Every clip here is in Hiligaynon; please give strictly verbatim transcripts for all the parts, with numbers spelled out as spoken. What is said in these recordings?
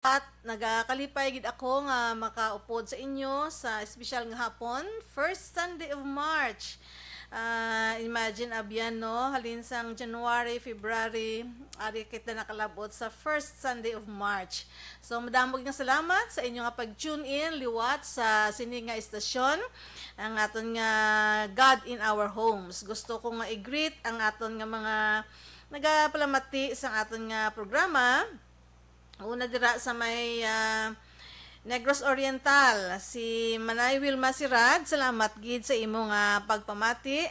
At nagakalipay gid ako nga makaupod sa inyo sa espesyal nga hapon, first Sunday of March. Ah, imagine, abyan, no? Halin sang January, February, ari kita nakalabot sa first Sunday of March. So, madamo gid nga salamat sa inyo nga pag-tune in liwat sa sini nga istasyon, ang aton nga God in Our Homes. Gusto ko nga i-greet ang aton nga mga nagapalamati sa aton nga programa. Una dira sa may, ah, Negros Oriental, si Manay Wilma Sirad, salamat gid sa imo nga pagpamati.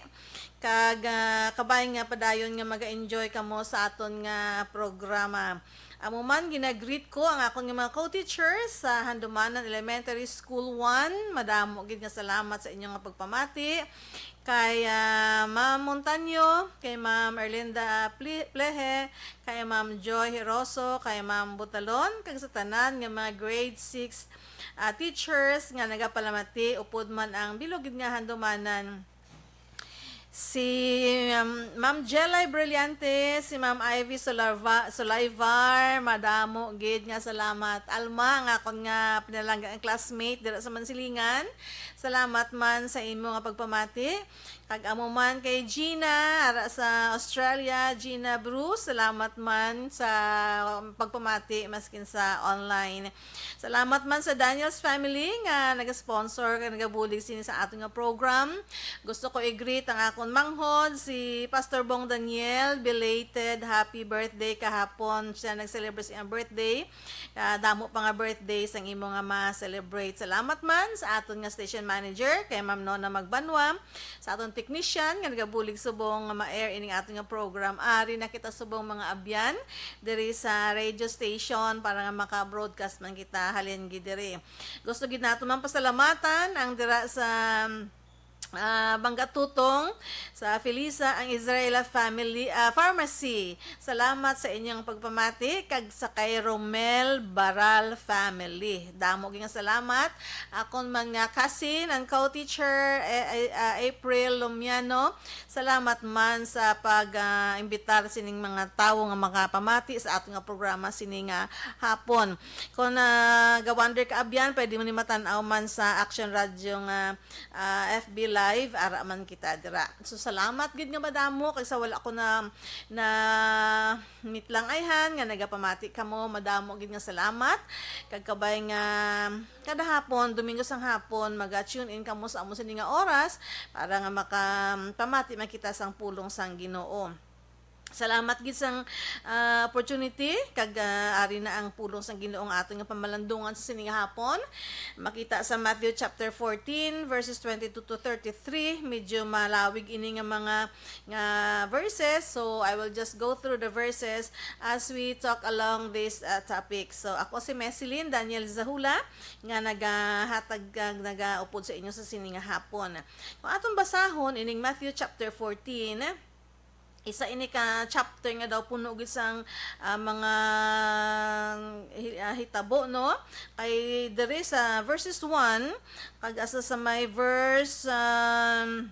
Kag, ah, kabay nga padayon nga maga-enjoy kamo sa aton nga programa. Amo man, ginagreet ko ang akon nga mga co-teachers sa Handumanan Elementary School one. Madamo gid nga salamat sa inyo nga pagpamati. Kay, ah, Ma'am Montaño, kay Ma'am Erlinda Pli-, Pleje, kay Ma'am Joy Hiroso, kay Ma'am Butalon, kag sa tanan nga mga grade six, ah, teachers nga nagapalamati, upod man ang bilog gid nga Handumanan. Si, um, Ma'am Jelay Brillante, si Ma'am Ivy Solarva-, Solayvar, madamo gid nga salamat. Alma, nga akon nga pinalangga ang classmate dira sa Mansilingan. Salamat man sa imo nga pagpamati. Kag amo man kay Gina, ara sa Australia, Gina Bruce, salamat man sa pagpamati maskin sa online. Salamat man sa Daniel's family nga nag-sponsor kag nagabulig sini sa aton nga program. Gusto ko i-greet ang akon manghod, si Pastor Bong Daniel. Belated happy birthday kahapon. Siya nag-celebrate sa iyang birthday. Ah, damo pa nga birthday sang imo nga ma-celebrate. Salamat man sa aton nga station manager, kay Ma'am Nona Magbanwa, sa aton technician nga nagabulig subong nga ma-air ining aton nga program. Ari na kita subong, mga abyan, diri sa radio station para nga maka-broadcast man kita halin gid diri. Gusto gid nato man pasalamatan ang dira sa, ah, Banggatutong, sa Felisa, ang Israela family, ah, pharmacy. Salamat sa inyong pagpamati kag sa kay Romel Baral family. Damo gid nga salamat. Akon man nga cousin, ang co-teacher, eh, eh, ah, April Lomiano. Salamat man sa pag, ah, imbitar sining mga tawo nga makapamati sa aton nga programa sini nga hapon. Kung nagawander ka, abyan, pwede mo ni matan-aw man sa Action Radio nga, ah, F B Live, ara man kita dira. So, salamat gid nga madamo kay sa wala ko na, na meet lang ayhan nga nagapamati kamo, madamo gid nga salamat. Kag kabay nga kada hapon, Domingo sang hapon, maga-tune in kamo sa amo sini nga oras para nga makapamati man kita sang pulong sang Ginoo. Salamat gid sang, ah, opportunity, kag, ah, ari na ang pulong sang Ginoo nga aton nga pamalandungan sa sini nga hapon. Makita sa Matthew chapter fourteen, verses twenty-two to thirty-three. Medyo malawig ini nga mga, nga verses, so I will just go through the verses as we talk along this, ah, topic. So, ako si Mesilyn Daniel Zahula, nga nagahatag kag nagaupod sa inyo sa sini nga hapon. Kung aton basahon ining Matthew chapter fourteen, isa ini ka chapter nga daw puno gid sang, ah, mga hi-, ah, hitabo, no? Kay diri sa verses one, kag asa sa may verse, um,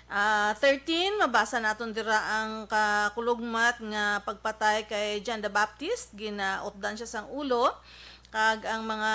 ah, thirteen, mabasa naton dira ang kakulugmat nga pagpatay kay John the Baptist. Ginautdan siya sang ulo, kag ang mga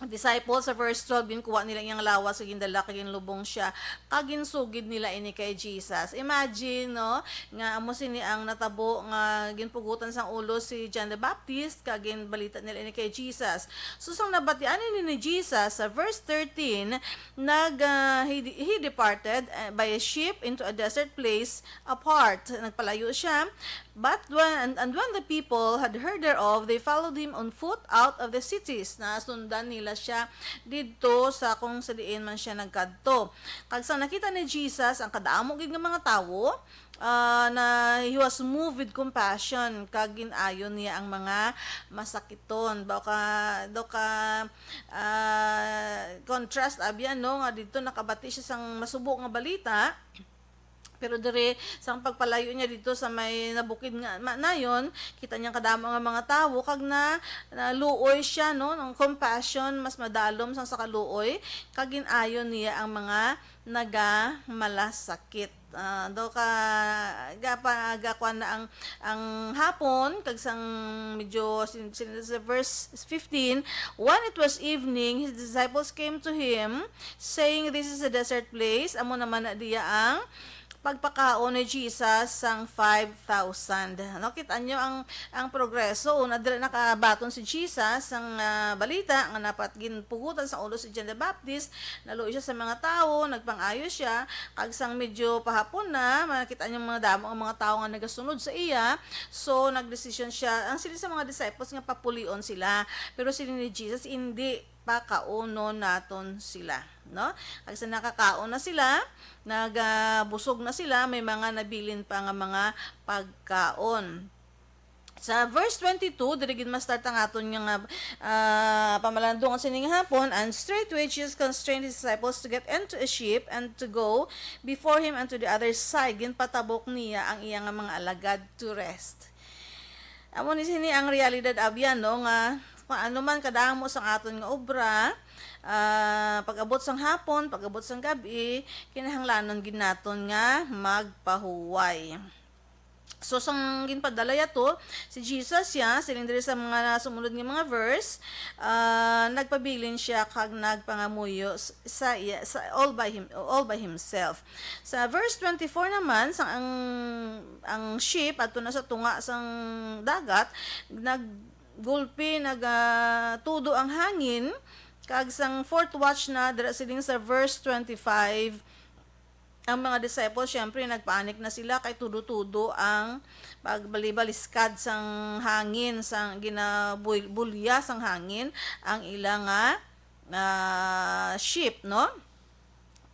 disciples sa verse twelve, ginkuha nila iyang lawas kag gindala kag ginlubong siya, kag ginsugid nila ini kay Jesus. Imagine, no, nga amo sini ang natabo, nga ginpugutan sang ulo si John the Baptist, kag ginbalita nila ini kay Jesus. So, sang nabatian ini ni Jesus, sa verse thirteen, nag, ah, he, he departed, ah, by a ship into a desert place apart. Nagpalayo siya. But when, and, and when the people had heard thereof, they followed him on foot out of the cities. Nasundan nila siya didto sa kung sa diin man siya nagkadto. Kag sang nakita ni Jesus ang kadamo gid nga mga tawo, ah, na he was moved with compassion, kag gin-ayo niya ang mga masakiton. Daw ka, daw ka, ah, contrast, abyan, no, nga didto nakabati siya sang masubo nga balita, pero diri, sang pagpalayo niya didto sa may nabukid nga ma-, nayon, kita niya kadamo nga mga tawo, kag na, naluoy siya, no? Ang compassion, mas madalom sang sa kaluoy, kag gin-ayo niya ang mga nagamalasakit. Ah, daw ka, gapa-, gakuan na ang, ang hapon, kag sang medyo sin-, sin-, sa verse fifteen, "When it was evening, his disciples came to him, saying, 'This is a desert place.'" Amo naman na diya ang pagpakaon ni Jesus sang five thousand. No, kita nyo ang, ang progreso. Una, dira nakabaton si Jesus sang, ah, balita nga napat ginpugutan sa ulo si John the Baptist. Naluoy siya sa mga tawo, nagpang-ayo siya, kag sang medyo pahapon na, makita niya mga damo ang mga tawo nga nagasunod sa iya. So, nagdesisyon siya, ang sila sa mga disciples nga papulion sila. Pero sila ni Jesus, hindi pakaunon naton sila, no? Kag sa nakakaon na sila, nagabusog na sila, may mga nabilin pa nga mga pagkaon. Sa verse twenty-two, diri gid ma-start ang aton nga, nga, ah, pamalandungan sining hapon, "And straightway Jesus constrained his disciples to get into a ship and to go before him unto the other side." Ginpatabok niya ang iya nga mga alagad to rest. Amo ni sini ang realidad, abyan, no, nga kung ano man kadamo sang aton nga obra, ah, pag-abot sang hapon, pag-abot sang gab-i, kinahanglanon gid naton nga magpahuway. So, sang ginpadala yato si Jesus, ya, siling diri sa mga sumunod nga mga verse, ah, nagpabilin siya kag nagpangamuyo s-, sa iya, sa all by him, all by himself. Sa verse twenty-four naman, sang ang, ang ship adto na sa tunga sang dagat, naggulpi, nag, ah, tudo ang hangin, kag sang fourth watch na, dira siling sa verse twenty-five, ang mga disciples, syempre, nagpanic na sila kay tudo-tudo ang pagbalibaliskad sang hangin, sang ginabul-, bulya sang hangin ang ila nga, ah, ship, no?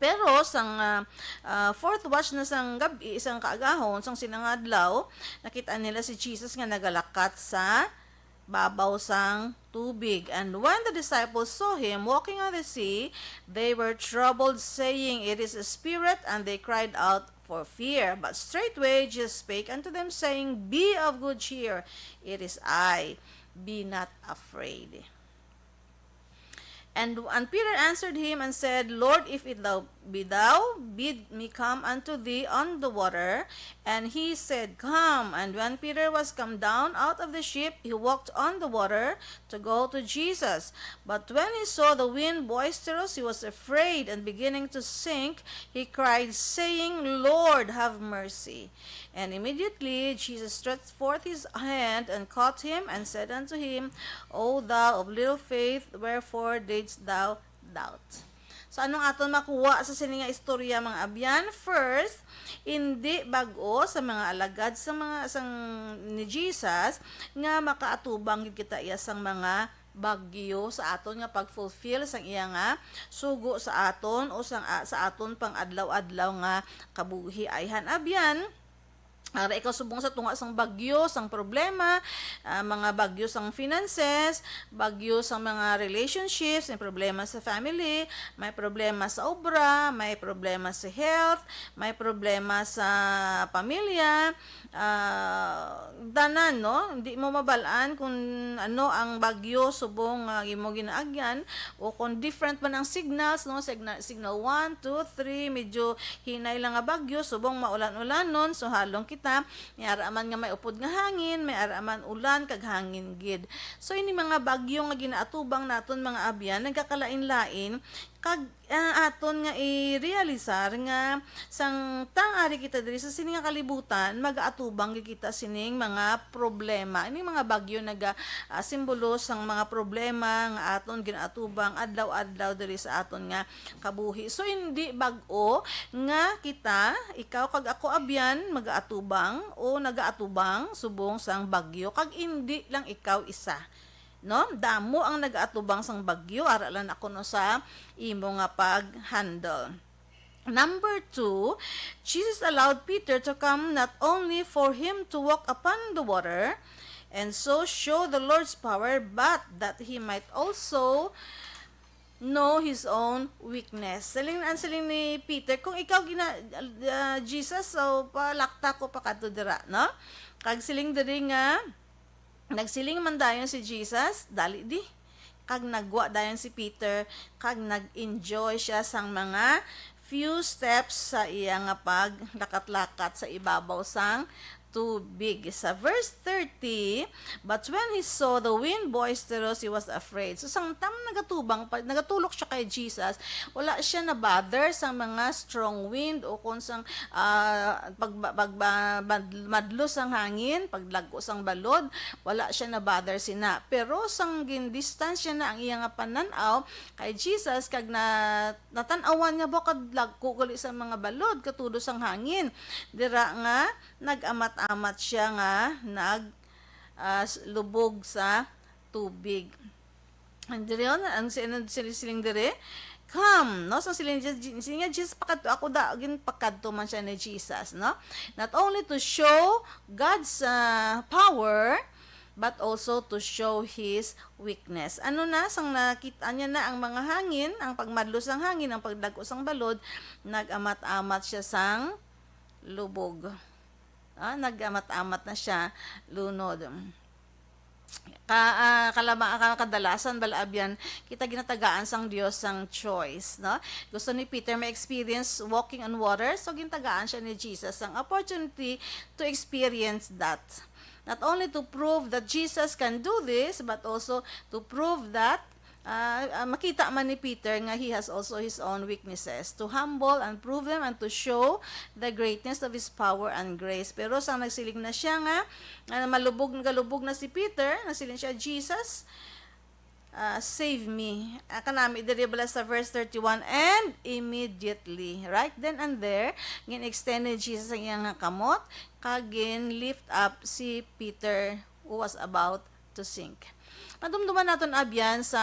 Pero sang, ah, ah, fourth watch na sang gab-i, sang kaagahon, sang sila nga adlaw, nakita nila si Jesus nga nagalakat sa babaw sang tubig. And when the disciples saw him walking on the sea, they were troubled, saying, "It is a spirit," and they cried out for fear. But straightway Jesus spake unto them, saying, "Be of good cheer, it is I, be not afraid." And, and Peter answered him and said, "Lord, if it thou, be thou, bid me come unto thee on the water." And he said, "Come." And when Peter was come down out of the ship, he walked on the water to go to Jesus. But when he saw the wind boisterous, he was afraid, and beginning to sink, he cried, saying, "Lord, have mercy." And immediately Jesus stretched forth his hand and caught him, and said unto him, "O thou of little faith, wherefore didst thou doubt?" So, anong aton makuha sa sini nga istorya, mga abyan? First, hindi bag-o sa mga alagad sa mga, sang, ni Jesus nga makaatubang gid kita iya sang mga bagyo sa aton nga pag-fulfill sang iya nga sugo sa aton o sang, ah, sa aton pang-adlaw-adlaw nga kabuhi. Ayhan, abyan, ara ikaw subong sa tunga sang bagyo, sang problema, ah, mga bagyo sang finances, bagyo sang mga relationships, may problema sa family, may problema sa obra, may problema sa health, may problema sa pamilya, ah, tanan, no? Hindi mo mabal-an kung ano ang bagyo subong nga imo ginaagyan, o kung different man ang signals, no? Signal, signal one, two, three, medyo hinay lang nga bagyo, subong maulan-ulanon, so halong kita, may ara man nga may upod nga hangin, may ara man ulan kag hangin gid. So, ini mga bagyo nga ginaatubang naton, mga abyan, nagkakalain-lain, kag, ah, aton nga i-realisar nga sang tang ari kita diri sa sini nga kalibutan, magaatubang gid kita sining mga problema. Ining mga bagyo naga, ah, simbolo sang mga problema nga aton ginaatubang adlaw-adlaw diri sa aton nga kabuhi. So, hindi bag-o nga kita, ikaw kag ako, abyan, magaatubang o nagaatubang subong sang bagyo, kag hindi lang ikaw isa. No? Damo ang nagaatubang sang bagyo, ara lang na kuno sa imo nga pag-handle. Number two, Jesus allowed Peter to come not only for him to walk upon the water and so show the Lord's power, but that he might also know his own weakness. Siling, ang siling ni Peter, "Kung ikaw gina-, ah, Jesus, so palakta ko pakadto dira," no? Kag siling diri nga, nagsiling man dayon si Jesus, "Dali di." Kag nagwa dayon si Peter, kag nag-enjoy siya sang mga few steps sa iya nga paglakat-lakat sa ibabaw sang tubig. Sa verse thirty, "But when he saw the wind boisterous, he was afraid." So, sang tam nagatubang pa, nagatulok siya kay Jesus, wala siya na-bother sa mga strong wind o kung sang, ah, pag, pag, pag, mad-, madlo sang hangin, paglago sang balod, wala siya na-bother sina. Pero sang gindistansya na ang iya nga panan-aw kay Jesus, kag na, natan-awan niya ba kadlagko gali sa mga balod, katudo sang hangin. Dira nga nag-amat-amat siya nga nag, ah, s-, lubog sa tubig. And diri, oh, ang si-, ano, sili-, siling diri, "Come," no? So, siling, siling niya, "Jesus, pakadto ako da." Ginpakadto man siya ni Jesus, no? Not only to show God's, ah, power, but also to show his weakness. Ano na, sang nakita niya na ang mga hangin, ang pagmadlo sang hangin, ang pagdago sang balod, nag-amat-amat siya sang lubog. Ah, nag-amat-amat na siya, lunod. Ka, ah, kalama-, ka-, kadalasan, bala, abyan, kita ginatagaan sang Dios sang choice, no? Gusto ni Peter ma-experience walking on water, so gintagaan siya ni Jesus sang opportunity to experience that. Not only to prove that Jesus can do this, but also to prove that, ah, ah, makita man ni Peter nga he has also his own weaknesses. To humble and prove them and to show the greatness of his power and grace. Pero sang nagsiling na siya nga, nga malubog, galubog na si Peter, nagsiling siya, "Jesus, ah, save me." Ah, kanami diri bala sa verse thirty-one, "And immediately," right then and there, gin-extend ni Jesus ang iyang kamot, kag gin-lift up si Peter, who was about to sink. Madumduman naton abyan sa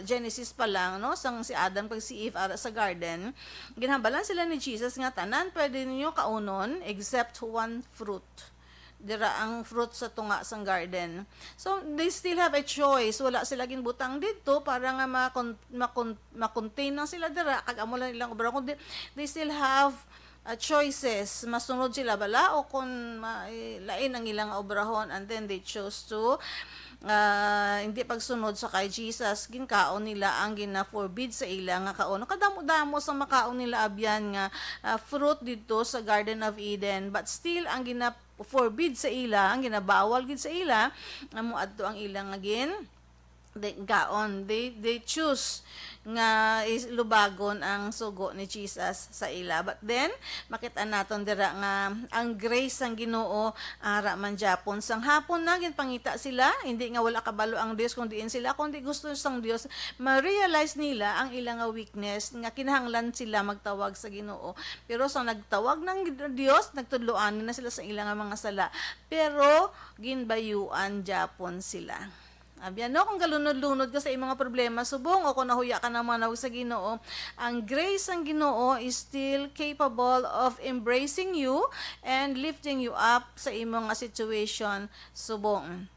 Genesis pa lang, no, sang si Adam kag si Eve ara sa garden, ginhambalan sila ni Jesus nga, "Tanan pwede ninyo kaunon except one fruit." Dira ang fruit sa tunga sang garden. So, they still have a choice. Wala sila ginbutang didto para nga makon-, makon-, makontain lang sila dira, kag amo lang ilang obra, kundi they still have, ah, choices. Masunod sila bala o kung ma-, eh, lain ang ilang obrahon, and then they chose to, ah, hindi pagsunod sa kay Jesus. Ginkaon nila ang gina-forbid sa ila nga kaon. Kadamo-damo sa makaon nila abyan nga, ah, fruit didto sa Garden of Eden, but still ang gina-forbid sa ila, ang ginabawal gid sa ila, amo adto ang ila nga gin-, di-, kaon. They, they choose nga is-, lubagon ang sugo ni Jesus sa ila. But then, makita naton dira nga ang grace sang Ginoo ara man gyapon. Sang hapon na ginpangita sila, hindi nga wala kabalo ang Dios kung diin sila, kundi gusto sang Dios ma-realize nila ang ila nga weakness, nga kinahanglan sila magtawag sa Ginoo. Pero sang nagtawag ng Dios, nagtudloan na sila sa ila nga mga sala. Pero ginbayuan gyapon sila. Abyan, no, kung galunod-lunod ka sa imong mga problema subong, o kung nahuya ka na manawag sa Ginoo, ang grace sang Ginoo is still capable of embracing you and lifting you up sa imong nga situation subong.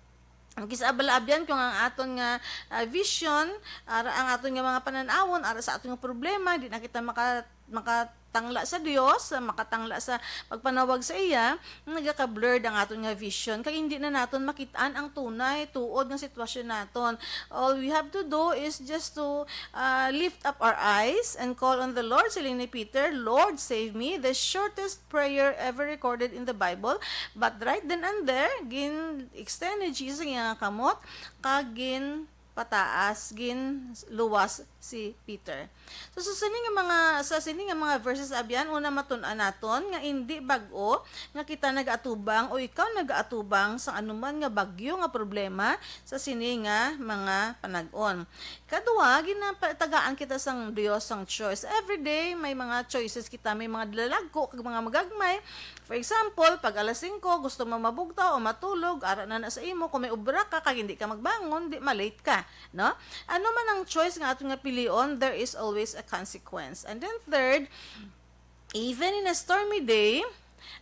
Ang kis-, abala, abyan, kung ang aton nga, ah, vision, ara ang aton nga mga panan-awon, ara sa aton nga problema, di na kita maka-, makatangla sa Dios, makatangla sa pagpanawag sa iya, nagaka-blurred ang aton nga vision, kay hindi na naton makit-an ang tunay, tuod nga sitwasyon naton. All we have to do is just to, ah, lift up our eyes and call on the Lord. Siling ni Peter, "Lord, save me." The shortest prayer ever recorded in the Bible. But right then and there, gin-extend ni Jesus ang iyang kamot, kag ginpataas, ginluwas si Peter. So, sa sini nga mga, sa sini nga mga verses, abyan, una, matun-an naton nga indi bag-o nga kita nagaatubang o ikaw nagaatubang sa anuman nga bagyo nga problema sa sini nga mga panag-on. Kadua, ginapatagaan kita sang Dios sang choice. Every day, may mga choices kita, may mga lalagko kag mga magagmay. For example, pag alas singko, gusto mo mabugtaw o matulog, ara na na sa imo. Kung may obra ka, kag hindi ka magbangon, di, ma-late ka, no? Ano man ang choice nga aton nga pilion, there is always a consequence. And then third, even in a stormy day,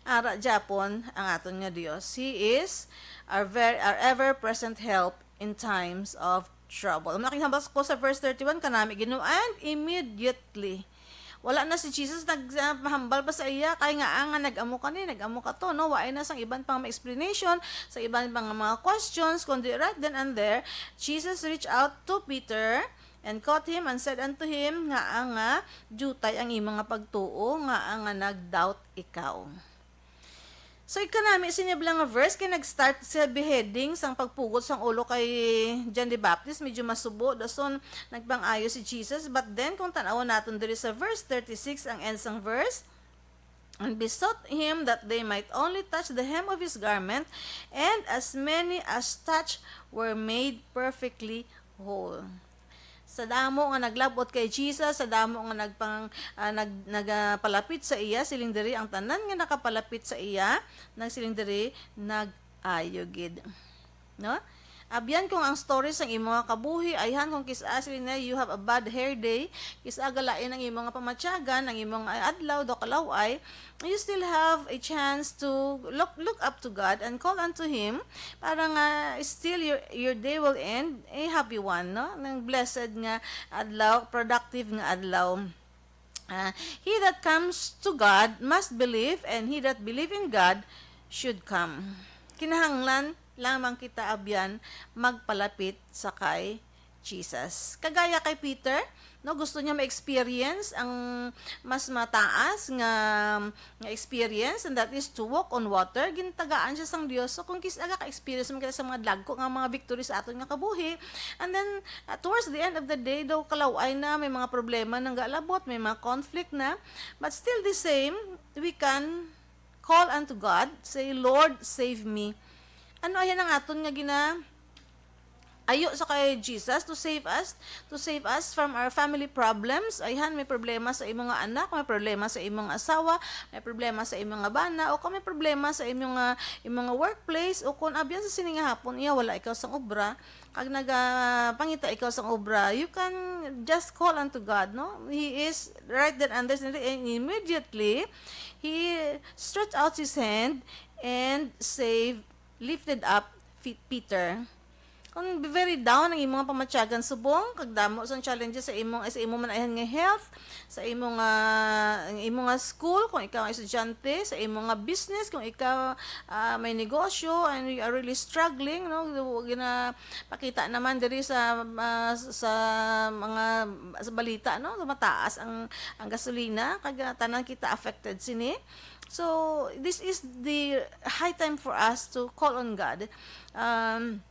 ara gyapon ang aton nga Dios. He is our ver-, our ever-present help in times of trouble. Ang nakahambal ko sa verse thirty-one, kanami, Ginoo, "And immediately." Wala na si Jesus nag-, ah, mahambal pa sa iya, kay nga, ah, nga nag-amo ka ni, nag-amo ka to, no? Wa na sang iban pang explanation, sa iban pang mga questions, kundi right then and there, Jesus reached out to Peter, And caught him and said unto him, "Ngaa nga diutay ang imo nga pagtuo, ngaa nga nag-doubt ikaw?" So, ikanami sini bala nga verse kay nag-start sa beheading, sang pagpugot sang ulo kay John the Baptist, medyo masubo, dason nagpang-ayo si Jesus. But then, kung tan-awon naton diri sa verse thirty-six, ang end sang verse, "And besought him that they might only touch the hem of his garment, and as many as touched were made perfectly whole." Sa damo nga naglab-ot kay Jesus, sa damo nga nagpang-, ah, nag-, nagapalapit sa iya, siling diri, ang tanan nga nakapalapit sa iya, nagsiling diri, nag-ayo gid. No? Abyan, kung ang story sang imo nga kabuhi, ayhan, kung kis-a, siling na, you have a bad hair day, kis-a galain ang imo nga pamatyagan, ang imo nga adlaw, daw kalaw-ay, you still have a chance to look, look up to God and call unto Him para nga still your, your day will end a happy one, no? Nang blessed nga adlaw, productive nga adlaw. Ah, "He that comes to God must believe, and he that believe in God should come." Kinahanglan lamang kita, abyan, magpalapit sa kay Jesus. Kagaya kay Peter, no, gusto niya ma-experience ang mas mataas nga, nga experience, and that is to walk on water. Gintagaan siya sang Dios. So, kung kis-a ka-experience man kita sa mga dagko nga mga victory sa aton nga kabuhi, and then, uh, towards the end of the day, daw kalaw-ay na, may mga problema nang galabot, may mga conflict na, but still the same, we can call unto God, say, "Lord, save me." Ano ayan ang aton nga gina-, ayo sa kay Jesus to save us, to save us from our family problems? Ayhan, may problema sa imo nga anak, may problema sa imo nga asawa, may problema sa imo nga bana, o kung may problema sa imo nga, imo nga workplace, o kung abyan sa sini nga hapon, iya wala ikaw sang obra, kag nagapangita ikaw sang obra, you can just call unto God, no? He is right there under, and immediately, He stretched out His hand and saved, lifted up Fe-, Peter. Kung very down ang imong pamatyagan subong, kag damo sang challenges sa imong, sa imo man ayhan nga health, sa imo nga, ang imo nga school, kung ikaw ang estudyante, sa imo nga business, kung ikaw, ah, may negosyo, and you are really struggling, no? Ginapakita naman diri sa, ah, sa mga, sa balita, no? Mataas ang, ang gasolina, kag, ah, tanan kita affected sini. So, this is the high time for us to call on God. Um,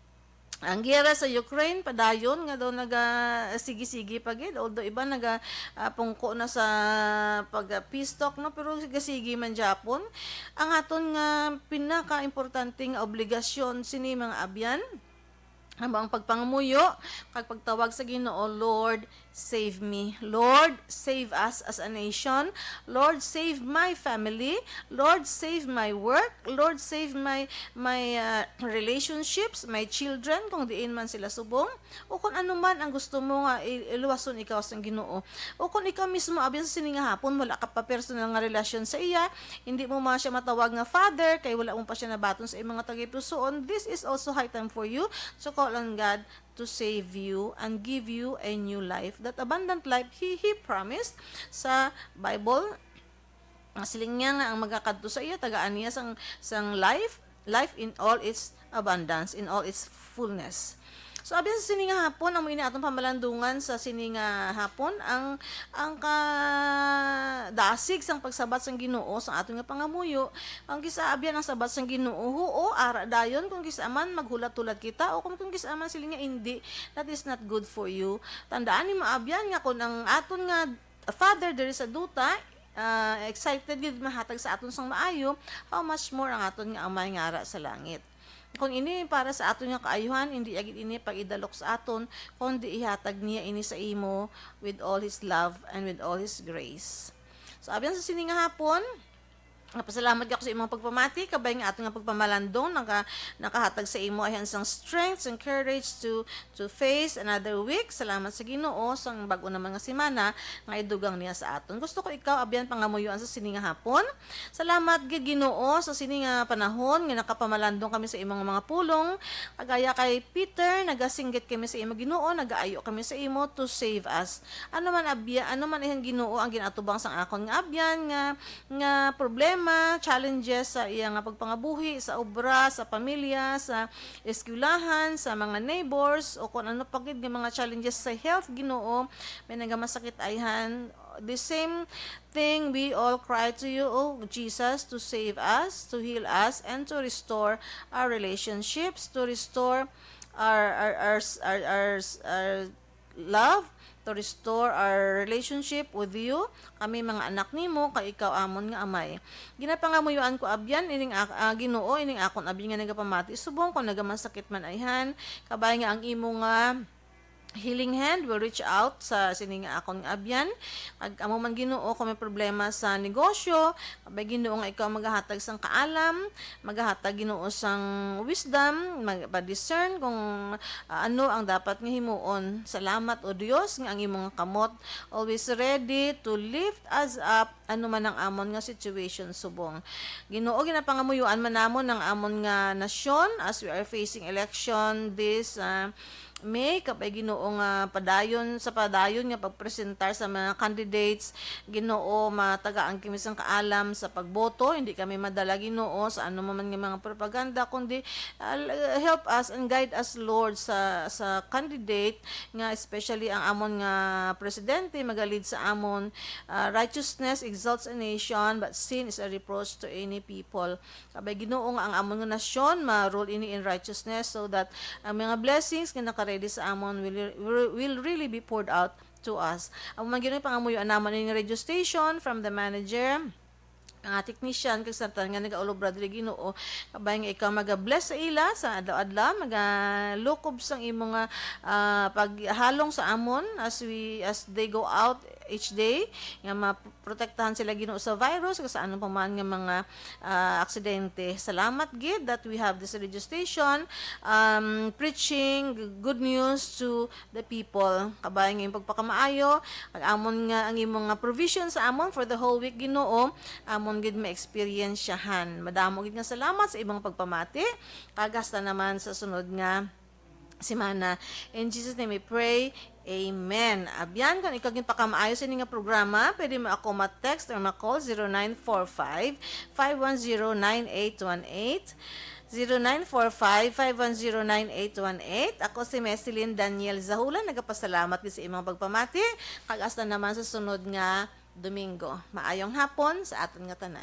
ang giyera sa Ukraine, padayon nga daw naga-, sige-sige pa gid, although iban naga, ah, pungko na sa pag, ah, peace talk, no? Pero sige man gyapon. Ang aton nga pinaka-importante nga obligasyon sini, mga abyan, amo ang pagpangamuyo kag pagtawag sa Ginoo, "Lord, save me. Lord, save us as a nation. Lord, save my family. Lord, save my work. Lord, save my, my, uh, relationships, my children," kung diin man sila subong, o kung ano man ang gusto mo nga i-, iluwason ikaw sang Ginoo. O kung ikaw mismo, abyan sa sini nga hapon, wala ka pa personal nga relasyon sa iya, hindi mo man siya matawag nga Father, kay wala mo pa siya nabaton sa imong nga tagipusoon, this is also high time for you to call on God to save you and give you a new life. That abundant life He, He promised sa Bible. Ang siling niya nga ang magakadto sa iya, tagaan niya sang, sang life, life in all its abundance, in all its fullness. So, abyan sa sini nga hapon, amo ini atong pamalandungan sa sini nga hapon, ang, ang kadasig sang pagsabat sang Ginoo sa aton nga pangamuyo. Ang kis-a, abyan, ang sabat sang Ginoo, huo, ara dayon, kung kis-a man maghulat-hulat kita, o kung, kung kis-a man siling nga, "Indi, that is not good for you." Tandaan nimo, abyan, nga kung ang aton nga Father diri sa duta, ah, excited gid mahatag sa aton sang maayo, how much more ang aton nga Amay nga ara sa langit. Kung ini para sa aton nga kaayuhan, indi gid ini pag-idalok sa aton, kundi ihatag niya ini sa imo with all His love and with all His grace. So, abyan sa sini nga hapon, napasalamat ako sa imong pagpamati, kabay nga aton nga pagpamalandong, naka-, nakahatag sa imo ayhan sang strength, sang courage to, to face another week. Salamat sa Ginoo, sang bag-o naman nga semana nga idugang niya sa aton. Gusto ko ikaw, abyan, pangamuyoan sa sini nga hapon. Salamat gid, Ginoo, sa sini nga panahon nga nakapamalandong kami sa imong mga pulong. Kagaya kay Peter, nagasinggit kami sa imo, Ginoo, nagaayo kami sa imo to save us. Ano man abya-, ano man iyang, Ginoo, ang ginatubang sang akon nga abyan nga, nga problema, problema, challenges sa iya nga pagpangabuhi, sa obra, sa pamilya, sa eskwelahan, sa mga neighbors, o kung ano pa gid nga mga challenges sa health, Ginoo, may nagamasakit ayhan. The same thing, we all cry to you, O Jesus, to save us, to heal us, and to restore our relationships, to restore our our our our, our, our love, to restore our relationship with you. Kami mga anak nimo, kay ikaw amon nga amay. Ginapangamuyoan ko, abyan, ining ak- ah, Ginoo, ining akon abyan nga nagapamati subong kung nagamasakit man ayhan. Kabay nga ang imo nga healing hand will reach out sa sini nga akon nga abyan. Kag amo man, Ginoo, kung may problema sa negosyo, kabay, Ginoo, nga ikaw magahatag sang kaalam, magahatag, Ginoo, sang wisdom, mag- pa-discern kung ah, ano ang dapat nga himuon. Salamat, O Dios, nga ang imo nga kamot always ready to lift us up, ano man ang amon nga situation subong. Ginoo, ginapangamuyoan man namon ang amon nga nasyon as we are facing election this ah, May, kabay, Ginoo, nga padayon sa padayon nga pagpresentar sa mga candidates, Ginoo, matagaan kami sang kaalam sa pagboto. Hindi kami madala, Ginoo, sa ano man nga mga propaganda, kundi ah, l- help us and guide us, Lord, sa sa candidate nga, especially ang amon nga presidente, magalid sa amon. Ah, righteousness exalts a nation, but sin is a reproach to any people. Kabay, Ginoo, nga ang amon nga nasyon ma-rule ini in righteousness, so that ang mga blessings nga nakaready sa amon will, will, will really be poured out to us. Amo man, Ginoo, pangamuyoan namon ning radio station from the manager, mga technician, kag sa tanan nga nagaulobra diri, Ginoo. Kabay nga ikaw maga-bless sa ila sa adlaw-adlaw, magalukob sang imo nga ah, paghalong sa amon as we as they go out each day, nga maprotektahan sila, Ginoo, sa virus kag sa anong pa man nga mga ah, aksidente. Salamat gid that we have this radio station, um, preaching g- good news to the people. Kabay nga iyong pagpakamaayo, ang amon nga, ang imong nga provision sa amon for the whole week, Ginoo, amon gid ma-experiensyahan. Madamo gid nga salamat sa imong pagpamati, kag hasta naman sa sunod nga semana. In Jesus' name we pray. Amen. Abyan, kung ikaw ginpakamaayo sa ini nga programa, pwede mo ako ma-text or ma-call, zero nine four five, five one zero, nine eight one eight. Zero nine four five, five one zero, nine eight one eight. Ako si Mesilyn Daniel Zahula, nagapasalamat gid sa imong pagpamati, kag hasta naman sa sunod nga Domingo. Maayong hapon sa aton nga tanan.